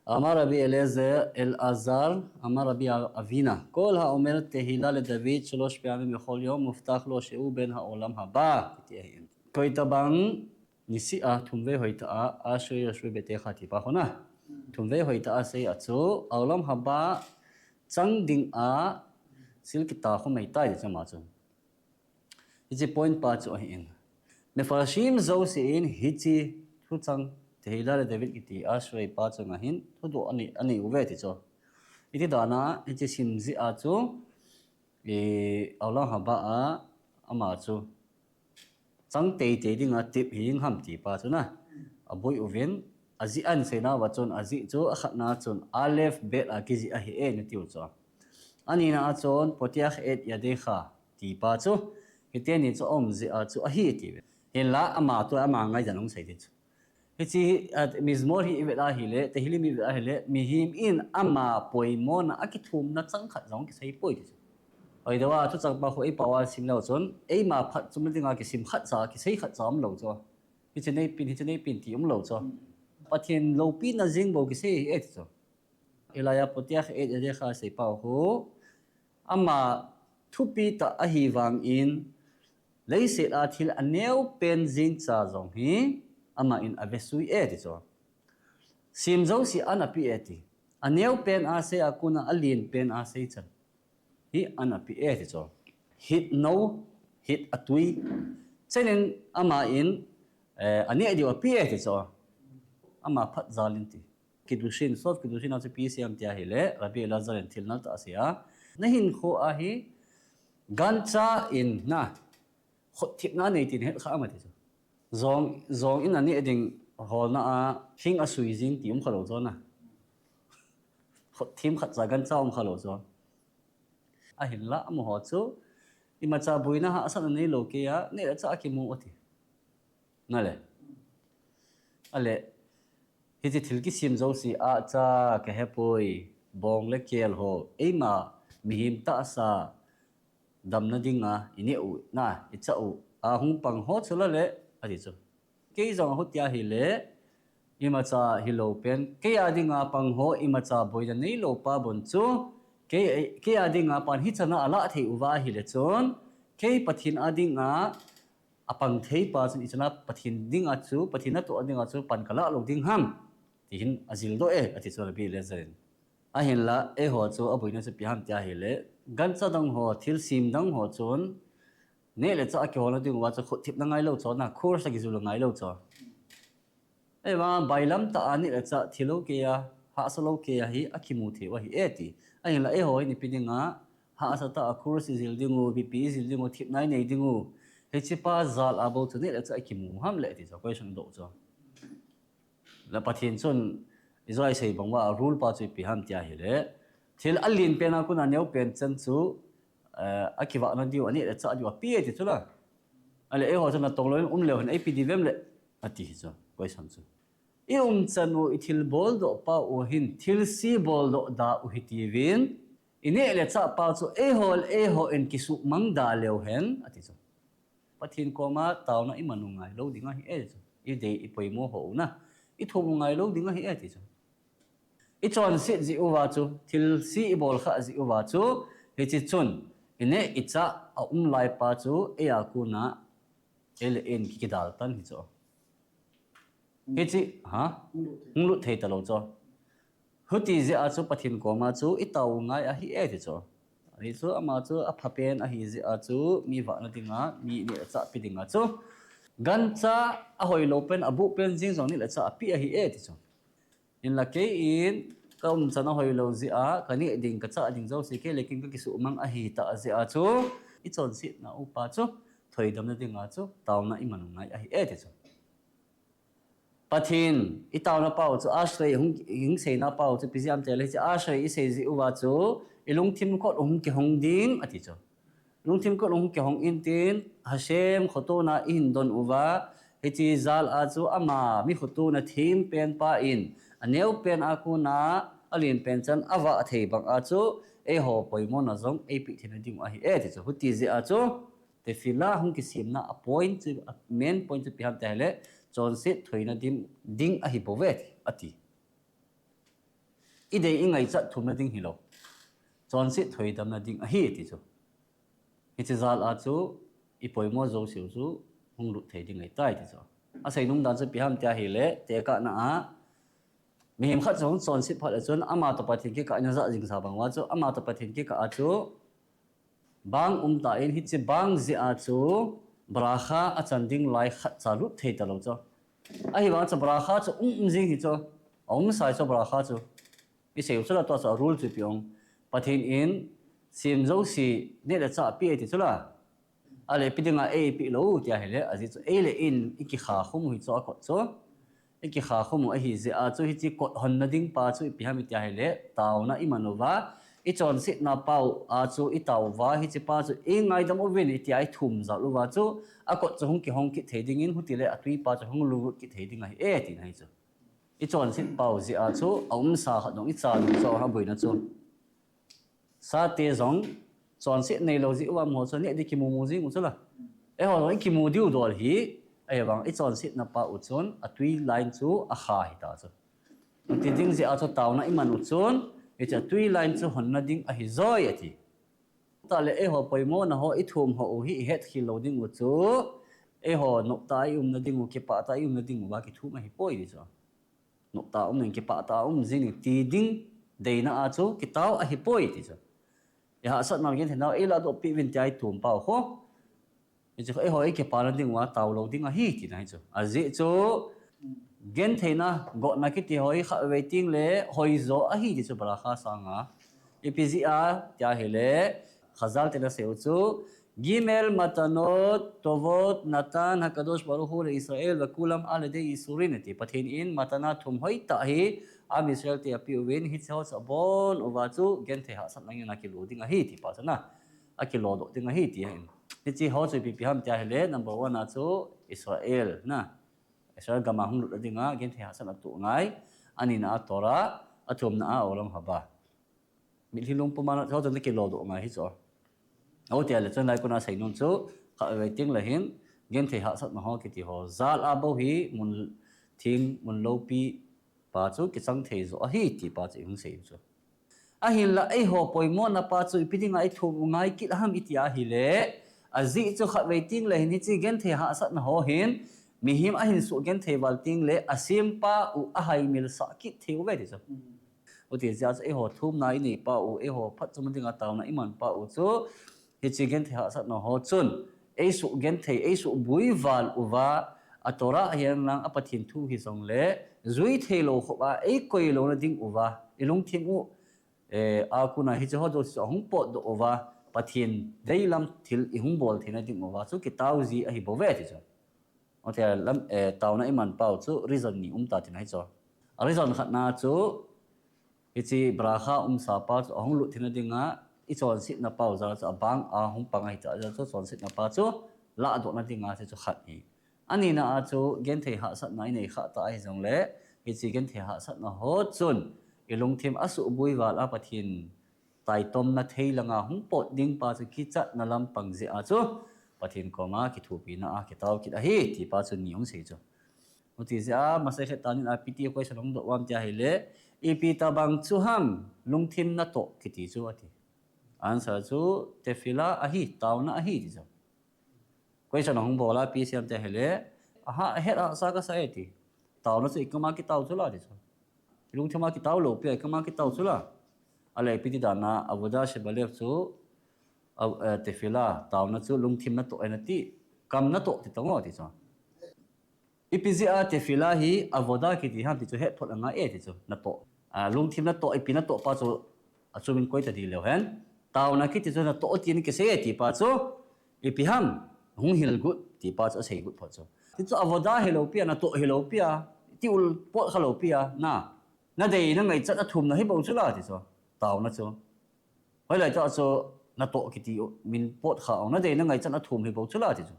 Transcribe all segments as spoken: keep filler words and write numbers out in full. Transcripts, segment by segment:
אמר רבי אליעזר, אלעזר, אמר רבי אבינא, כל האומר תהילה לדוד שלוש פעמים בכל יום, מובטח לו שהוא בן העולם הבא. Kiti ahi. Koitabang niseh a thumvei hoitah a, Ashrei Yoshrei B'techa ti pa khu na. Thumvei hoitah a asei a chu, העולם הבא chang ding a sil kitah khu mai tai ti chu ama chu. Hiche point pa chu ahin. Mefarshim jousen hiche thuchang תהילה לדוד kiti Ashrei pa chunga hin thudoh anei, anei uve ti chu. Iti dan a hiche sim jeh a chu, eh, העולם הבא a ama chu chang teitei dinga tep hiding ham ti pa chu na. Aboi uvin, ajeh a aseina uva chun, ajeh chu akhatna chun Aleph Bet a kijih ahi e nati u chu. Anina a chun פותח את ידיך ti pa chu, hiteni chu aum jeh a chu ahi ti ve. Hinla ama toh ama ngaidan hung sei ti chu. Hiche, ah, Mizmor hi ivet a ahile, Tehillim ivet a ahile, mihem in ama poimona a kithumna chang khat jong kisei poi ti chu. Hoitah a thuchang pa khu eipao a sim leu chun, eima phatchomna dinga kisim khatcha, kisei khatcha umlou chu. Hiche neipin, hiche neipin ti umlou chu. Pathen loupina jeng bou kisei ahi e ti chu. Elia פותח את ידיך asei pau khu, ama thupi tah ahi vangin, leiset a thil aneo pen jeng cha jong hi, ama in avesui e ti chu. Sim jouse ana pe e ti. Aneo pen asei a kona alen pen asei chan hi ana pe e ti chu. Hit nou, hit atui. Chenin ama in, eh, aneh diu ape e ti chu. Ama phat jal in ti. Kiddushin, Sof Kiddushin a chu ipi asei em ti ahile, Rabbi Elazar in thil nal tah asei a. Nahinkho a hi, gancha in na, khutthipna nei tin het kha ama ti chu. Jong, jong in aneh ding holna a, hing asui jing ti um khalou chu na. Khutthim khatcha gancha um khalou chu. Ahinla amaho chu, imacha boina hahsatna neilou kei a, neh le chah a kimu ati. Nale. Ale, hiche thil kisem jouse a cha kahepoi, bong le kel ho, eima mihem tahsa, damna dinga ineh u, na, ichah u, ahung pang ho chu la le, ati chu. Kei jong ahuti ahile, imacha hilou pen, kei a dinga pang ho, imacha boina neilou pa bon chu, kei, kei a dinga pan hichan a alah thei uva ahile chun, kei Pathen a dinga apang thei pa chun ichan a Pathen dinga chu, Pathen natoh a dinga chu pan kalah lou ding ham, ti hin ajildoh e, ati chu Rabbi Elazar in. Ahinla, eiho chu aboina chu ipi ham ti ahile, gancha dang ho, thilsem dang ho chun, neh le chah a kiholna ding uva chu khutthipna ngailou chu, na, course a kijul ngailou chu. Eima, bailam tah a neh le chah thilou kei a, hahsa lou kei a hi akimu thei u ahi e ti. Ahinla eiho hin ipi dinga, hahsa tah a course ijil ding u, B P ijil ding u, thipna inei ding u. Hiche pa jal a bou chu neh le chah a kimu ham le ti chu, question doh chu. La Pathen chun, ijoi sei bang uva, rule pa chu ipi ham ti ahile. Thil alen pen a kona neo pen chan chu, eh, akivahna diu, aneh le chah diu ape ti chu la. Ale eiho chun natong lou in um leu hen, ipi di vem le, ati hi chu, question chu. I umchan u, i thilbol doh pa u hin, thilse bol doh da u hitiuvin, i neh le chah pa chu, eiho le eiho in kisuhmang da leu hen, ati chu. Pathen koma taona iman u ngailou ding ahi e chu. I dei i poimo ho u na. I thum u ngailou ding ahi e ti chu. I chonset jeh uva chu, thilse i bol kha jeh uva chu, hiche chun, i neh i chah a um lai pa chu, ei a kona, ei le ei in kikidal tan hi chu. Hiche, ha? Hung lut thei talou chu. Huti jeh a chu Pathen koma chu i tao u ngai ahi e ti chu. Ahi chu ama chu apha pen ahi jeh a chu mi vahna dinga, mi neh le chah pe dinga chu. Gancha ahoilou pen, abuh pen jeng jong neh le chah ape ahi e ti chu. Hinla kei in ka umchan ahoilou jeh a, ka neh ding, ka chah ding jouse kei le kei in ka kisuhmang ahi tah jeh a chu, i chonsetna u pa chu, thoidamna dinga chu, taona iman u ngai ahi e ti chu. Pathen, i taona pau chu, Ashrei hung, hung seina pau chu, ipi jeh ham tile hiche Ashrei i sei jeh uva chu, i lungthim kot u hung kihong ding, ati chu. Lungthim kot u hung kihong intin, Hashem khotona i hin don uva, hiche jal a chu ama mi khotona them pen pa in, aneo pen a kona, alen pen chan avah thei bang a chu, eiho poimona jong eipe theina ding u ahi e ti chu. Huti jeh a chu, tefillah hung kisemna a point chu, a main point chu ipi ham tile, chonset thoina ding, ding ahi bouve, ati. i dei i ngaichat thumna ding hilou, chonset thoidamna ding ahi ti chu. Hiche jal a chu i poimo jouseu chu hung lut thei ding ahitai ti chu. Asei nung dan chu ipi ham tia ahile, tekahna a mihem khat chu hung chonset phat le chun ama toh Pathen kikah a ina ja jing sa bang uva chu, ama toh Pathen kikah a chu bang um tan, hiche bang jeh a chu bracha achan ding lai khat cha lut thei talou chu. Ahivang chu bracha chu um um jing hi chu. Aum sai chu bracha chu. I sei u chu la, tua chu a rule chu ipi ong. Pathen in sem jouse neh le chah apeh e ti chu la. Ahile ipi dinga ei peh lou tia ahile, ajeh chu ei le ei in i kikha khum u hi chu a kot chu. I kikha khum u ahi jeh a chu hiche kot honna ding pa chu ipi ham tia ahile, taona i man uva, i chonsetna pau a chu i tao uva, hiche pa chu i ngaidam uvin i tia i thum jal uva chu, a kot chu hung kihong kit thei dingin, hutile a tui pa chu hung lut kit thei ding ahi e tina ahi chu. I chonset pau jeh a chu a umsa khat dong i chan u chu a boina chu. Sate jong chonset neilou jeh uva amaho chu neh ding kimu mu jing u chu la. Eiho jong i kimu diu dol hi, ahivang i chonsetna pa u chun a tui line chu a kha hita chu. Ti ding jeh a chu taona i man u chun, hiche a tui line chu honna ding ahi joi ati. Tah le eiho poimona ho i thum ho u hi i het khel lou ding u chu, eiho noptah a i umna ding u, kipah tah a i umna ding uva kithum ahi poi ti chu. Noptah a um in, kipah tah a um jing in ti ding deina a chu kitao ahi poi ti chu. I hahsatna genthei nau ei ladoh peh uvin tia i thum pau ho. Hichu eiho i kipana ding uva tao lou ding ahi tina ahi chu. Ajeh chu gentheina, gotna kiti ho hi khatvei teng le hoijo ahi ti chu bracha sanga. Ipi jeh a tia ahile, Khazal ten asei u chu, Gimel matanot tovot natan Hakadosh Baruch Hu le Israel vekulam al yedei isurin ati. Pathen in matana thum hoitah hi Am Israel te apeh uvin, hiche ho chu abon uva chu genthei hahsatna ngen a kilo ding ahi ti pa chu na. Akilodoh ding ahi ti ahin. Hiche ho chu ipi ipi ham tia ahile, number one a chu Israel na. Israel gam a hung lut a dinga genthei hahsatna atoh ngai. Anina a Torah, athumna a Olam Haba. Mitlhi lungpum a na, ho chu na kilodoh ngai hi chu. Ahi tia le chun lai kona sei nom chu, khatvei teng le hin, genthei hahsatna ho kiti ho jal a bou hi, mun theng, mun loupi pa chu kichang thei jo ahi ti pa chu i hung sei u chu. Ahinla eiho poimona pa chu ipi dinga i thum u ngai kit ham i tia ahile, ajeh chu khatvei teng le hin hiche genthei hahsatna ho hin, mihem ahin suh genthei val teng le, asempa u ahaimil sah kit thei uve ti chu. Hiti jeh a chu eiho thumna i nei pa u, eiho phatchomna dinga taona i man pa u chu, hiche genthei hahsatna ho chun, ei suh genthei, ei suh buival uva, a Torah hihen lang a Pathen thu hijongle, jui thei lou khop a, ei koi louna ding uva, i lungthim u, eh, a kona hiche ho jouse chu ahung potdoh uva, Pathen deilam thil i hung bol theina ding uva chu kitao ji ahi bou ve ti chu. Hiti a lam, eh, taona i man pau chu reason ni um ta tina ahi chu. A reason khatna chu, hiche bracha umsa pa chu ahung lut theina dinga, i chonsetna pau jal chu abang a hung pang ahi ta jal chu chonsetna pa chu ladohna dinga chu khat hi. Anina a chu genthei hahsatna i nei khah ta ahi jongle, hiche genthei hahsatna ho chun i lungthim asuh buival a Pathen taitomna thei langa hung pot ding pa chu kichatna lampang jeh a chu Pathen koma kithopina a kitao kit ahi ti pa chu ni hung sei chu. Hiti jeh a Masechet Taanin a ipi ti question hung doh uvam tia ahile, ipi tabang chu ham lungthim natoh kiti chu ati. Answer chu tefillah ahi, taona ahi ti chu. Question ahung bol a ipi asei em tia ahile, aha, ahet a sa kasa e ti. Taona chu ikam a kitao chu la ti chu. Lungthim a kitao lou pi a, ikam a kitao chu la. Ahile ipi ti dan a avodah shebalev chu, a, eh, tefillah, taona chu lungthim natoh ahi nati. Kam natoh ti tong o ti chu. Ipi jeh a tefillah hi avodah kiti ham ti chu hetphot angai e ti chu. Natoh. A, lungthim natoh, ipi natoh pa chu, a chu min koi ta di leu hen. Taona kiti chu natoh tin kisei e ti pa chu, ipi ham, hung hil got ti pa chu asei got phot chu. Ti chu avodah hilou pi a, natoh hilou pi a, ti ul pot khalou pi a, na. Na dei na ngaichat a thumna hi bou chu la ti chu. Taona chu. Hoilai tah chu natoh kiti min pot kha ong, na dei na ngaichat a thum hi bou chu la ti chu.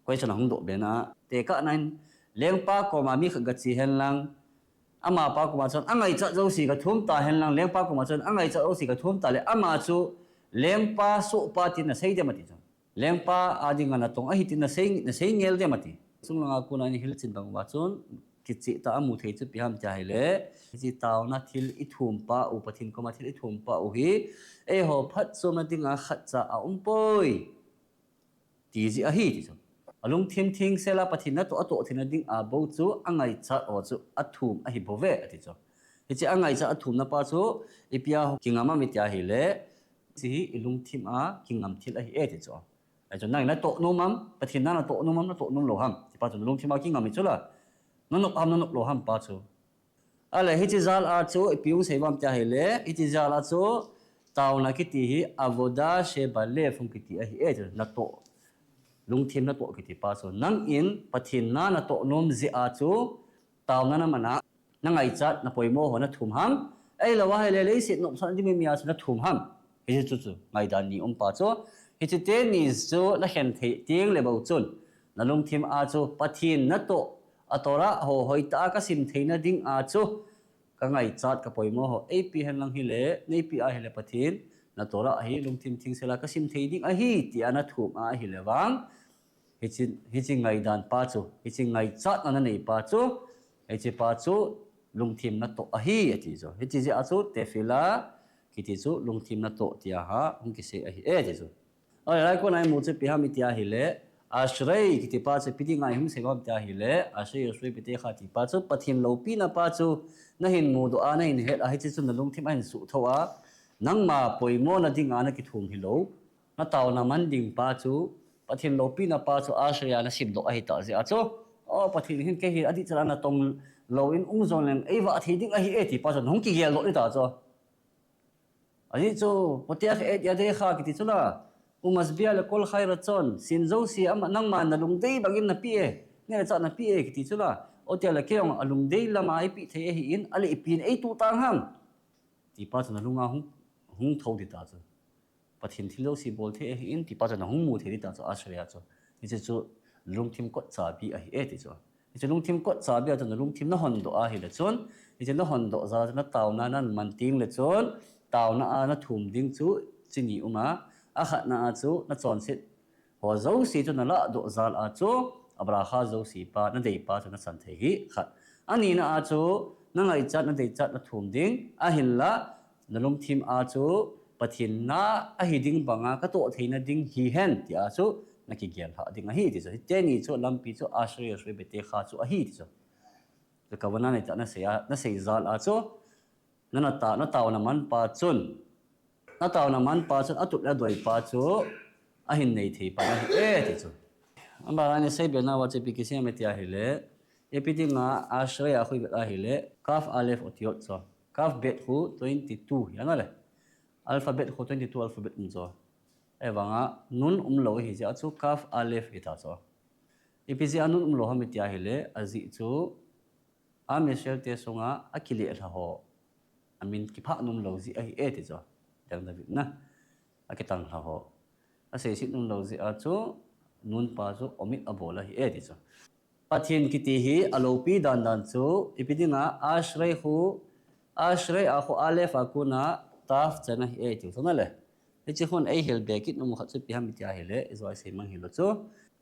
Question ahung doh be na, tekahna in, lengpa koma mi khat gache hen lang, ama pa koma chun, angaichat jouse kathum ta hen lang, lengpa koma chun, angaichat jouse kathum ta le, ama chu, lengpa sohpa tin nasei dem ati chu. Lengpa a dinga natong ahi tin nasei, nasei ngel dem ati. Chunglanga kona in hilchen bang uva chun, kicheh tah a mu thei chu ipi ham tia ahile, hiche taona thil i thum pa u, Pathen koma thil i thum pa u hi, eiho phatchomna dinga khatcha aumpoi, ti jeh ahi ti chu. Alungthim thengsel a Pathen natoh, atoh theina dinga bou chu angaichat ho chu athum ahi bouve ati chu. Hiche angaichat athumna pa chu ipi a kingam ham tia ahile, hiche hi i lungthim a kingam thil ahi e ti chu. Ahi chu, nang natoh nom ham, Pathen na natoh nom ham, natoh nom lou ham, ti pa chu nalungthim a kingam hi chu la. Nanop ham, nanop lou ham pa chu. Ahile hiche jal a chu ipi hung sei uvem tia ahile, hiche jal a chu taona kiti hi avodah shebalev hung kiti ahi e chu, natoh, lungthim natoh kiti pa chu. Nangin Pathen na natoh nom jeh a chu taona naman a, nangaichat, napoimo ho nathum ham, ahilou ahile leiset nopsahna ding mi a chu nathum ham. Hiche chu chu ngaidan ni um pa chu. Hiche teni chu nakhen thei tengle bou chun, nalungthim a chu Pathen natoh, a Torah ho hoitah a kasim theina dinga chu kangaichat, kapoimo ho eipe henlang hile, neipe ahile Pathen, na Torah hi lungthim thengsel a kasim thei ding ahi tia nathum a ahile vang, hiche, hiche ngaidan pa chu, hiche ngaichatna nanei pa chu, hiche pa chu lungthim natoh ahi ati chu. Hiche jeh a chu tefillah kiti chu lungthim natoh tia hung kisei ahi e ti chu. Ahile lai kona imu chu ipi ham tia ahile, ashrei kiti pa chu ipi dinga ihung sei uvem tia ahile, ashrei yoshev betecha ti pa chu Pathen loupina pa chu nahin mudoh a, nahin het a, hiche chu nalungthim ahin suhthou a, nangma poimona dinga nakithum hilou, nataona man ding pa chu Pathen loupina pa chu ashrei a nasimdoh ahitah jeh a chu, o Pathen hin kei hi adihchan a natong louvin um jongleng eivah thei ding ahi e ti pa chu nahung kigeldoh ding ta chu. Ajeh chu, פותח את ידיך kiti chu la, ומשביע לכל חי רצון, sin jouse ama nangman nalungdei bangin napeh e, nangaicha napeh e kiti chu la, otia le kei jong alungdei lama eipeh thei ahin, ahile ipi in eituh tang ham, ti pa chu nalunga hung, hung thou ding ta chu. Pathen thil jouse bol thei ahin, ti pa chu nahung mu thei ding ta chu, ashrei a chu. Hiche chu lungthim kot chabi ahi e ti chu. Hiche lungthim kot chabi a chu nalungthim nahondoh ahile chun, hiche nahondoh jal a chu nataona naman tengle chun, taona a nathum ding chu hiche ni um a, akhatna a chu nachonset ho jouse chu nalahdoh jal a chu, a bracha jouse pa, nadei pa chu nachan thei hi khat. Anina a chu, nangaichat, nadeichat, nathum ding, ahinla, nalungthim a chu, Pathen na ahi ding banga katoh theina ding hihen, tia chu, nakigel lhah ding ahi ti chu. Hiteni chu, lampi chu, ashrei yoshev betecha chu ahi ti chu. Chu kavanah neitah a nasei a, nasei jal a chu, na, nata, nataona man pa chun, nataona man pa chun, atup le adoi pa chu, ahin nei thei pan ahi e ti chu. Abana isei be nauva chu ipi kisei em tia ahile, ipi dinga ashrei a khu ivet ahile, kaf alef otiot chu, kaf bet khu twenty-two hi ana le, alphabet khu twenty-two alphabet um chu. Ahivanga nun umlou ahijeh a chu kaf alef hita chu. Ipi jeh a nun umlou ham tia ahile, ajeh chu, Am Yisrael te sunga akileh lha ho, amin kiphah nomlou jeh ahi e ti chu. Dang David na, akitang lha ho, aseiset nomlou jeh a chu, nun pa chu omit abol ahi e ti chu. Pathen kiti hi aloupi dandan chu, ipi dinga ashrei khu, ashrei a khu alef a kona tav chan ahi e ti chu nale. Hiche khun eihil be kit nom u khat chu ipi ham tia ahile, ijou isei mang hilou chu,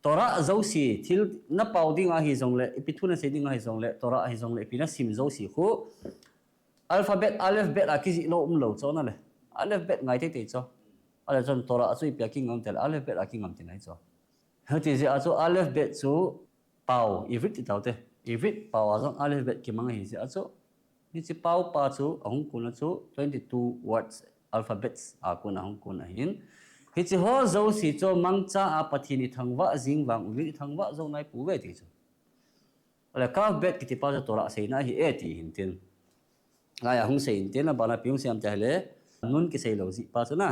Torah jouse, thil napao ding ahi jongle, ipi thu nasei ding ahi jongle, Torah ahi jongle, ipi nasim jouse khu, alphabet, alef bet a kijih lou umlou chu nale. Alef bet ngai teitei chu. Ahile chun Torah chu ipi a kingam tile, alef bet a kingam tina ahi chu. Hiti jeh a chu alef bet chu pao, ivrit ti taute. Ivrit pao a jong alef bet kimang ahijeh a chu, hiche pao pa chu ahung kon a chu twenty-two words, alphabets a kon ahung kon ahin. Hiche ho jouse chu mangcha a Pathen ithangvah jing vang uvin ithangvah jou naipouve ti chu. Ahile kaf bet kiti pa chu Torah seina ahi e ti hintin. Lai ahung sei intin, abana ipi hung sei em tia ahile, nun kisei lou jeh pa chu na.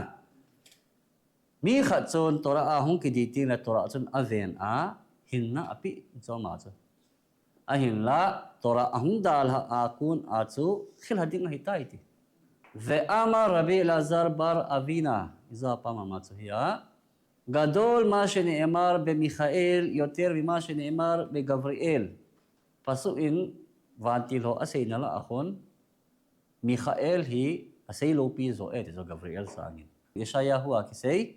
Mi khat chun Torah a hung kidi tengle Torah chun aven a, hinna apeh chom a chu. Ahinla, Torah ahung dalha a kon a chu, khel lha ding ahitai ti. Ve'amar Rabbi Elazar bar Avina, ijou a pa mama chu hi a, גדול מה שנאמר במיכאל יותר ממה שנאמר בגבריאל. Pasuk in vantil ho aseina lah a khun, Mikhael hi aseiloupi jo e ti chu Gabriel sangin. Yeshayahu a kisei,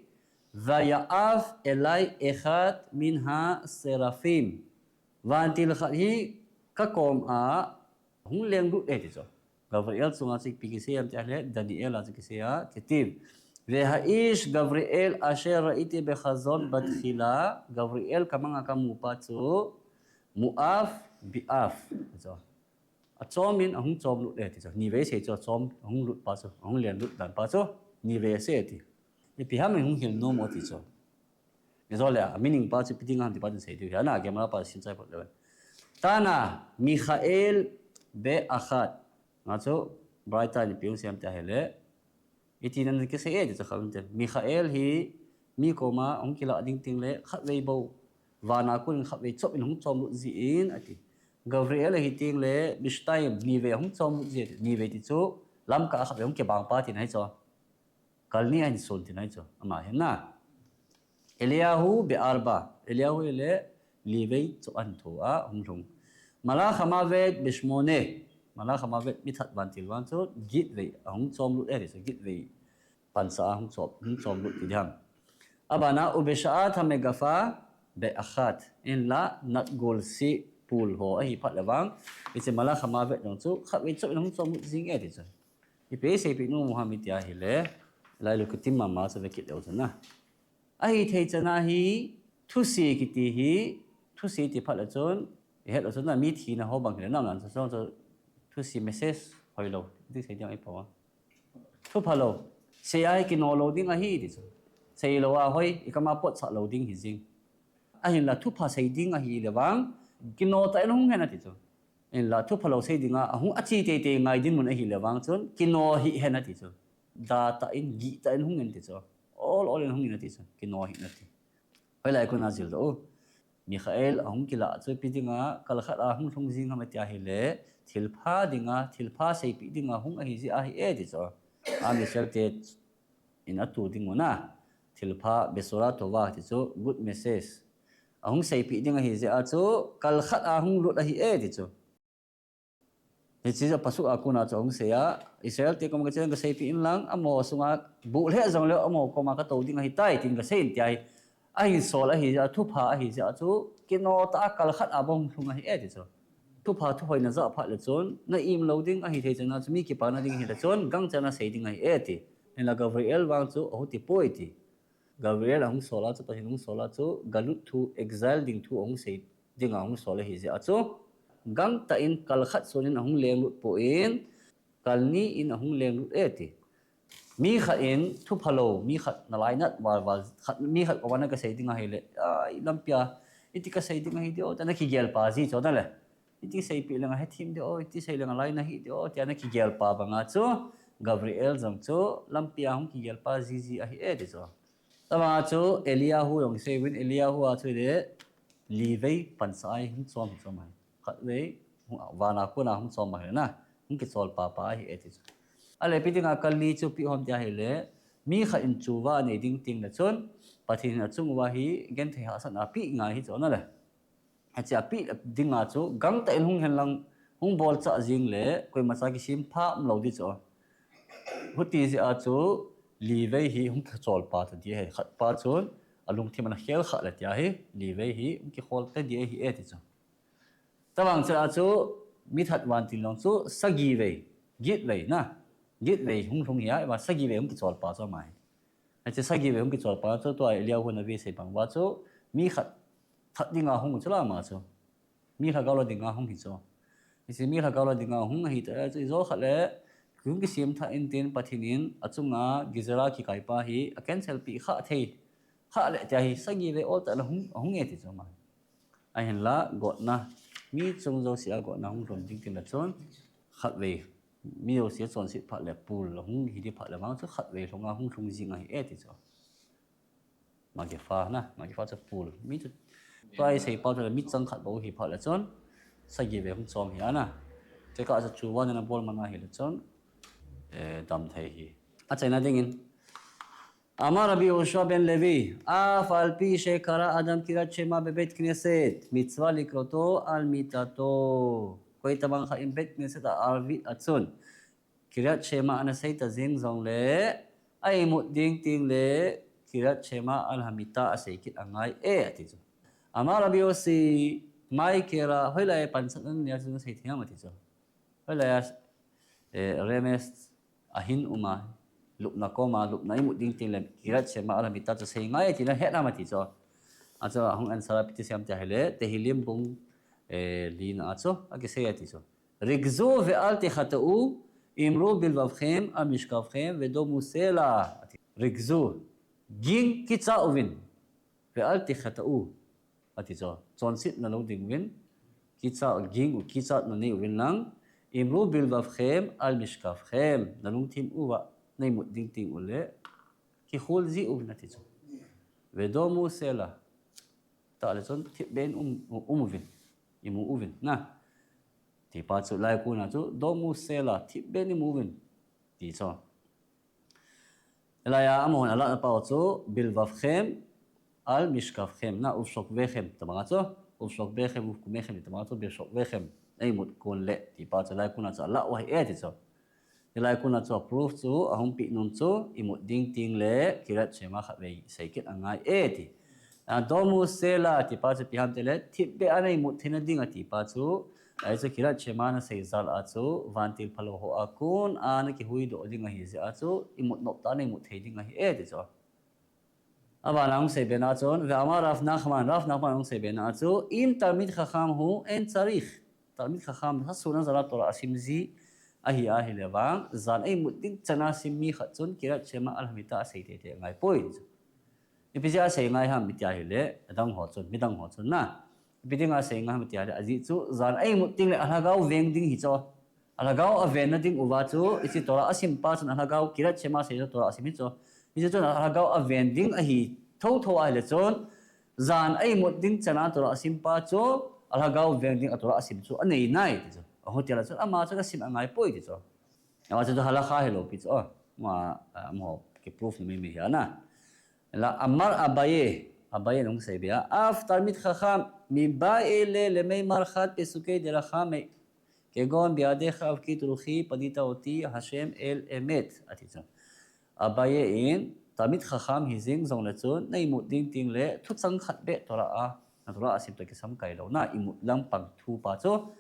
ויעף אלי אחד מן השרפים. Vantil khat hi Ka kom a hung lenglut e ti chu. Gabriel chunga chu ipi kisei ham ti ahile, Daniel a chu kisei a, Ketiv. Veha'ish Gabriel asher ra'iti bechazon batchila, Gabriel kamanga kamu pa chu, mu'af bi'af. Ti chu. Achom in ahung chom lut e ti chu. Nivei sei chu achom, ahung lut pa chu, ahung lenglut dan pa chu, nivei sei ti. Ipi ham in hung hil nom u ti chu. Ijole, a meaning pa chu ipi ding ham ti pa chu sei diu hi. Ana, Gemara pa simchai phot le. Tana, Michael be'achat. Nga chu, Brighton ni piung siam te ahile. Iti nan kisei e ti chu kha um te. Michael hi, mi koma, hung kila ding ting le, khatvei bou. Vana kun khatvei chop in hung chom lut ji in, ati. Gabriel hi ting le, bishtaim, nivei hung chom lut ji, nivei ti chu, lamka khatvei hung kibang pa ti nai chu. Kalni ahin sun ti nai chu. Ama hin na. Eliyahu be'arba. Eliyahu le livei chu an thu a hung lhung. Malach hamavet beshmone. Malach hamavet mithat vantil vang chu gitvei ahung chom lut e ti chu gitvei. Pansa ahung chom, hung chom lut ti diham. Abana ubesha'at hamegafa be'achat. In la natgol si pul ho ahi phat le vang. Ichi malach hamavet jong chu khatvei chop in hung chom lut jing e ti chu. Ipi seipeh nom u ham iti ahile, lai lu kitim mama chu vekit leu chun na. Ahithei chana hi, thusi kiti hi, thusi ti phat le chun, ihet leu chun na, mi thina ho bang hile nam nan chu, chu, chu, thusi message hoilou, ti sei diam ipo a. Thu phalou, sei a hi kino lou ding ahi ti chu. Sei lou a hoi, ikama pot sah lou ding hi jing. Ahinla thupha sei ding ahile vang, kino tah in hung hen ati chu. Inla, thu phalou sei dinga, ahung achi teitei ngai dinmun ahile vang chun, kino hi hen ati chu. Da tah in, gih tah in hung hen ti chu. Ol, ol in hung hen ati chu. Kino hi hen ati. Hoilai kona jil doh u. Michael ahung kila chu ipi dinga, kal khat a hung lhung jing ham ati ahile, thilpha dinga, thilpha seipeh dinga hung ahi jeh ahi e ti chu. A Michael te in atu ding u na. Thilpha, Besora Tova ti chu, good message. Ahung seipeh ding ahi jeh a chu, kal khat a hung lut ahi e ti chu. Hiche a pasuk a kona chu ahung sei a, Israel te koma kachen kasei peh in lang, amaho sunga buh lheh jong leh amaho koma katou ding ahi tai, tin kasei in tia hi. Ahin sol ahi jeh a, thupha ahi jeh a chu, kino tah a kal khat a bou hung lhung ahi e ti chu. Thupha thu hoina jah phat le chun, na im lou ding ahi thei chana chu, mi kipana ding ahi le chun, gangchan a sei ding ahi e ti. Hinla Gabriel vang chu, ahuti poi ti. Gabriel ahung sol a chu, Pathen ahung sol a chu, galut thu, exile ding thu ahung sei dinga ahung sol ahi jeh a chu, gangtah in kal khat sun in ahung lenglut poi, kal ni in ahung lenglut e ti. Mi khat in thu phalou, mi khat nalainat val val, khat, mi khat koma na kasei ding ahile, ai, lampi a, iti kasei ding ahi diu, tia na kigel pa ji chu na le. Iti seipeh leng ahethem diu, iti sei leng alai nahi diu, tia na kigel pa banga chu, Gabriel jong chu, lampi a hung kigel pa jiji ahi e ti chu. Tama chu, Eliyahu jong sei uvin, Eliyahu a chu le, livei pansa a hung chom hi chom ahi. Khatvei, hung, vana kona hung chom ahi na, hung kichol pa pa ahi e ti chu. Ale ipi dinga kal ni chu ipi ham ti ahile, mi khat in chuva anei ding ting le chun, Pathen in achung uva hi, genthei hahsatna apeh ngai hi chu na le. Hiche apeh dinga chu, gangtah in hung hen lang, hung bolchah jing le, koimacha kisempha umlou di chu. Huti jeh a chu, livei hi hung kichol pa ta di ahi, khat pa chun, alungthim ana khel kha le tia hi, livei hi hung kikhol ta di ahi e ti chu. Tavang cheh a chu, mithat vantil jong chu, sagi vei, gitvei na, gitvei hung lhung hi a, iva sagi vei hung kichol pa chu ama hi. Hiche sagi vei hung kichol pa chu, tua Eliyahu Navi sei bang uva chu, mi khat that dinga hung chu la ama chu. Mi lhagao la dinga hung hi chu. Hiche mi lhagao la dinga hung ahi ta chu, ijo khat le, hung kisem tha in tin Pathen in, achunga Gezerah kikai pa hi, a cancel peh kha thei. Kha le tia hi, sagi vei ol tah la hung, hung e ti chu ama. Ahinla, gotna, mi chung jouse a gotna hung lhung ding tin la chun, khatvei, mi jouse chonset phat le pul, hung hi di phat le vang chu khatvei lhunga hung lhung jing ahi e ti chu. Magifa na, magifa chu pul. Mi chu, tua isei pa chu le mi chang khat bou hi phat le chun, sagi vei hung chom hi a na. Tekah chu chuva nana bol man ahi le chun, eh, dam thei hi. Achaina dingin, Amar Rabbi Yehoshua ben Levi, אף על פי שקרא אדם קריאת שמע בבית כנסת, מצוה לקרותו על מיטתו. Koi tabang khat in Beit Knesset a arvit a chun, Kiryat Shema ana sei ta jing jong le, a imut ding ting le, Kiryat Shema al hamita a sei kit angai e, ati chu. Amar Rabbi Yossi, Mai kera, hoilai a pansatna nei a chu nasei thei ham ati chu. Hoilai a, eh, remes ahin um a, lupna koma, lupna imut ding teng le, kirat shema al hamita chu sei ngai tina hetna ham ati chu. Achu ahung answer a ipi ti asei em tia ahile, Tehillim bung, eh, lina a chu, akisei ati chu. Rikzu ve'al techata'u, imru bilvavchem al mishkavchem vedomu sela. Ati. Rikzu, ging kicha uvin, ve'al techata'u. Ati chu, chonsetna lo ding uvin, kicha, ging u kichatna nei uvin lang, imru bilvavchem al mishkavchem, nalungthim uva, neimut ding teng ule, kikhol ji uvin ati chu. Vedomu sela, tah le chun thipbeh in um, um uvin, imu uvin, na. Tipa chu, lai kona chu, domu sela, thipbeh in imu uvin, ti chu. Hilai a, amahon alahna pau chu, bilvavchem, al mishkavchem, na, uvshokvechem, tabang a chu, uvshokvechem, uvkumechem, tabang a chu, bilshokvechem, eimut kon le, tipa chu, lai kona chu, alah u ahi e, ti chu. Hilai kona chu, proof chu, ahung peh nom chu, imut ding teng le, kirat shema khatvei, sei kit angai e, ti. A, domu sela, tipa chu, ipi ham itile, thipbeh a neimut theina ding a, tipa chu, Ahi chu kirat shema nasei jal a chu, vantil phalou ho a kon a nakihuhdoh ding ahi jeh a chu, imut nop tah a neimut thei ding ahi e ti chu. Abana hung seibe na chun, ve'amar Rav Nachman, Rav Nachman hung seibe na a chu, im talmid chacham hu ein tzarich. Talmid chacham, sasuna jal a Torah asim ji ahi ahile vang, jan eimut ding chan a sim mi khat chun, kirat shema al hamita asei teitei angai poi chu. Ipi jeh a sei ngai ham iti ahile, adang ho chun, midang ho chun na. Ipi dinga sei ngai ham iti ahile, ajeh chu, jan eimut teng le alhagao veng ding hi chu. Alhagao avenna ding uva chu, hiche Torah asim pa chun alhagao kirat shema sei chu Torah asim hi chu. Hiche chun alhagao aven ding ahi thotho ahile chun, jan eimut ding chan a Torah asim pa chu, alhagao veng ding a Torah asim chu anei nai ti chu. Aho tia la chun, ama chun asim angai poi ti chu. Ama chu halakha hilou pi chu. Oh, ma, ah, amaho kiproof na meimei hi ana. La amar Abaye, Abaye in hung seibe a, af talmid chacham, mi ba'e le lemei marchat pesukei deracha me, kegon be'adecha afkit ruchi padita oti Hashem el emet, ati chu. Abaye in, talmid chacham hijing jongle chun, neimut ding teng le, thuchang khat beh Torah a, na Torah asim toh kisamkai lou na, imut lampang thu pa chu,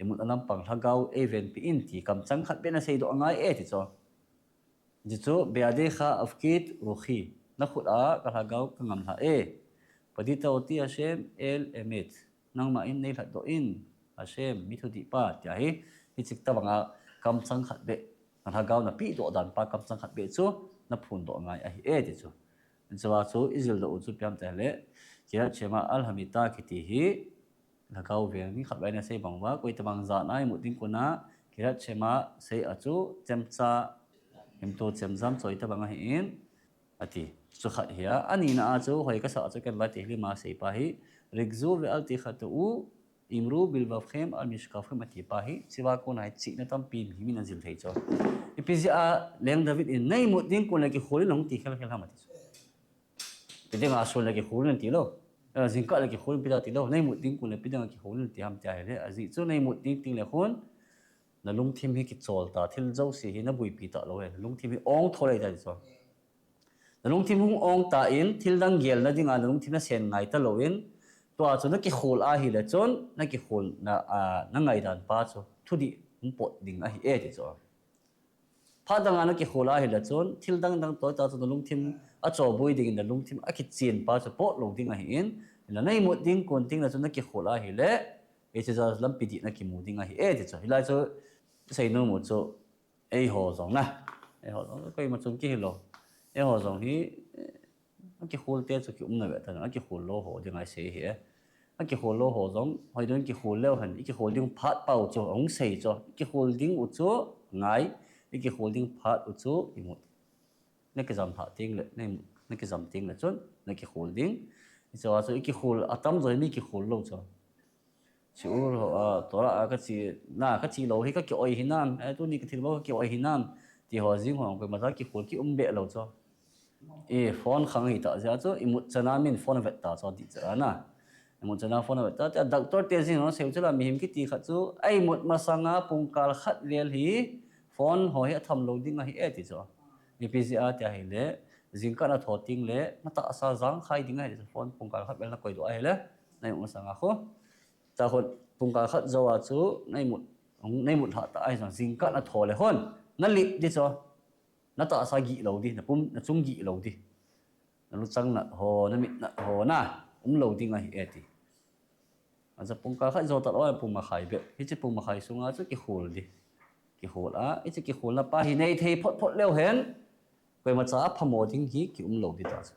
imut lampang lhagao eivenpi in ti, kamchang khat beh naseidoh angai e ti chu. Hichu, be'adecha afkit ruchi, nakhut a kalhagao kangamlha e. Padita oti Hashem el emet, nangma in neilhatdoh in, Hashem, mi thudih pa, tia hi, hiche tobang a kamchang khat beh, nalhagao napehdoh dan pa kamchang khat beh chu, naphondoh angai ahi e ti chu. Hichea chu, ijildoh u chu ipi ham itile, kirat shema al hamita kiti hi, lhagao veng ding khatvei nasei bang uva, koi tobang jan a imut ding kon a, kirat shema sei a chu, chemcha, imto chemjam choi tobang ahin, ati. Chu khat hi a, anina a chu, hoi kasah chu ken Tehillim a sei pa hi, rikzu ve'al techata'u, imru bilvavchem al mishkavchem ati pa hi, hichea kon a hi chihna tampi mihem in ajil thei chu. Ipi jeh a, Leng David in, neimut ding kon le kikhol in lang ti khelkhel ham ati chu. Ipi dinga sun le kikhol in ti lou. Eh, jingkah le kikhol in ipi dinga ti lou. Neimut ding kon le ipi dinga kikhol in ti ham tia ahile. Ajeh chu neimut ding teng le khun. Nalungthim hi kichol ta. Thil jouse hi nabuipi talou e. Nalungthim hi ong tho lei ta ti chu. Nalungthim hung ong tan, thil dang gelna dinga nalungthim nasen ngai talou in. Tua chu nakikhol ahile chun, nakikhol na, a, nangaidan pa chu. Thudih hung pot ding ahi e ti chu. Phat danga nakikhol ahile chun, thil dangdang toh ta chu nalungthim achobui dingin nalungthim akichen pa chu pot lou ding ahin, naimut ding kon teng le chun nakikhol ahile, hiche jeh a lampi dih nakimu ding ahi e ti chu. Hilai chu, seinom u chu, eiho jong na. Eiho jong, koima chun kihilou. Eiho jong hi, eh, Akikhol te chu kiumna ve ta, akikhol lou ho dinga isei hi e. Akikhol lou ho jong, hoiding kikhol leu hen, ikikhol ding phat pa u chu, ahung sei chu, ikikhol ding u chu, ngai, ikikhol ding phat u chu, imut. Nakijam lhah teng le, na, nakijam teng le chun, nakikhol ding. Hichea chu, ikikhol, atamjo hi mi kikhol lou chu. Shiur ho, a, Torah a kache, na, kache lou hi kakioi hinam, eh, tuni kathilbol kakioi hinam, ti ho jing ho, koima cha kikhol kium be lou chu. Eh, phone khang hita jeh a chu, imut chana min phone vet ta chu, ti chu, na. Imut chana phone vet ta, tia doctor te jing ho, seiu chu la, mihem kiti khat chu, a imut masanga pungkal khat vel hi, phone ho hi atham lou ding ahi e ti chu. Ipi jeh a ti ahile, jingkah natho teng le, natahsa jangkhai ding ahi ti chu, phone pungkal khat vel nakoidoh ahile, na imut masanga khu. Tahon pungkal khat jou a chu neimut, neimut lhah ta ahi jong jingkah natho le hon nalip di chu. Natahsa gih lou di, napum, nachung gih lou di. Naluchang nat ho, namit nat ho na umlou ding ahi e ti. Achu pungkal khat jou talou a pung makhai bep. Hiche pung makhai sunga chu kihol di. Kihol a, hiche kiholna pa hi neithei photphot leu hen, koimacha aphamo ding hi kiumlou di ta chu.